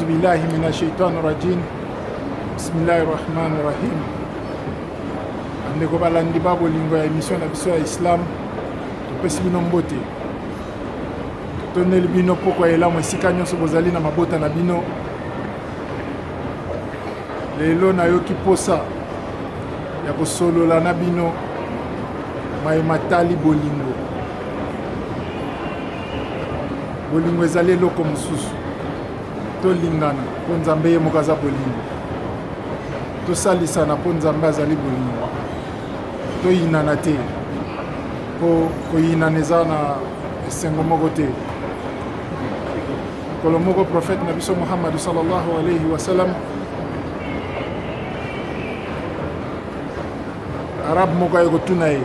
A'udhu billahi minash shaitani rajim. Bismillahir rahmanir rahim. Bandeko balandi ba bolingo ya emission na biso ya Islam, topesi bino mbote. Totondeli bino pokwa elamu esika nyonso bozali na mabota na bino. Lelo nayoki posa ya kosolola na bino maye matali bolingo. Bolingo ezali eloko mosusu. Tolingana mpo Nzambe ye moko aza bolingo. Tosalisana mpo Nzambe azali bolingo. Toyinana te mpo koyinana eza na esengo moko te. Mokolo moko prophète na biso Muhammad sallallahu alayhi wa sallam arabe moko aye kotuna ye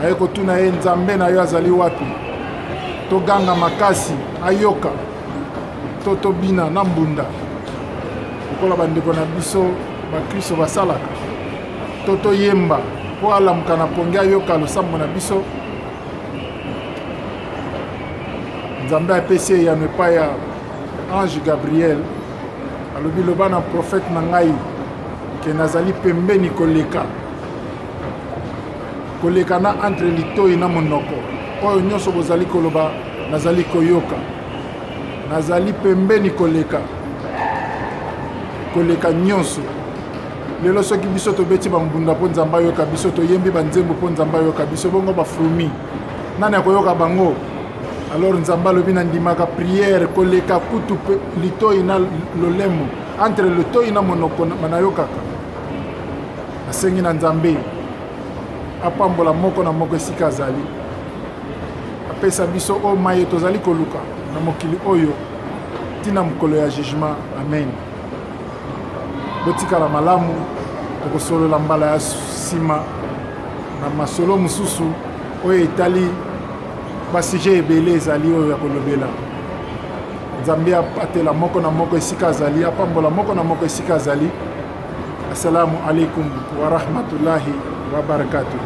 aye kotuna ye nzambe na yo azali wapi toganga makasi ayoka to tobina na mbunda lokola bandeko na biso bakristo basalaka to toyemba mpo alamuka na pongi ayoka losambo na biso Nzambe apesi eyano epai ya ange Gabriel, alobi loba na profete na ngai ke nazali pembeni koleka koleka na entre litoi na monoko oyo nyonso bozali koloba nazali koyoka nazali pembeni koleka koleka nyonso Lelo soki biso tobeti bambunda mpo Nzambe ayoka biso, toyembi banzembo mpo Nzambe ayoka biso, bongo bafrumi nani akoyoka bango? Alors Nzambe alobi nandimaka prière koleka kutu litoi na lolemo, entre litoi na monoko nayokaka. Nasengi na Nzambe apambola moko na moko esika azali, apesa biso oyo maye tozali koluka na mokili oyo tina mokolo ya jugement. Amen. Botikala malamu, tokosolola mbala ya nsima na masolo mosusu oyo etali basije ebele ezali oyo ya kolobela. Nzambe apatela moko na moko esika azali, apambola moko na moko esika azali. Assalamu alaikum wa rahmatullahi wa barakatuh.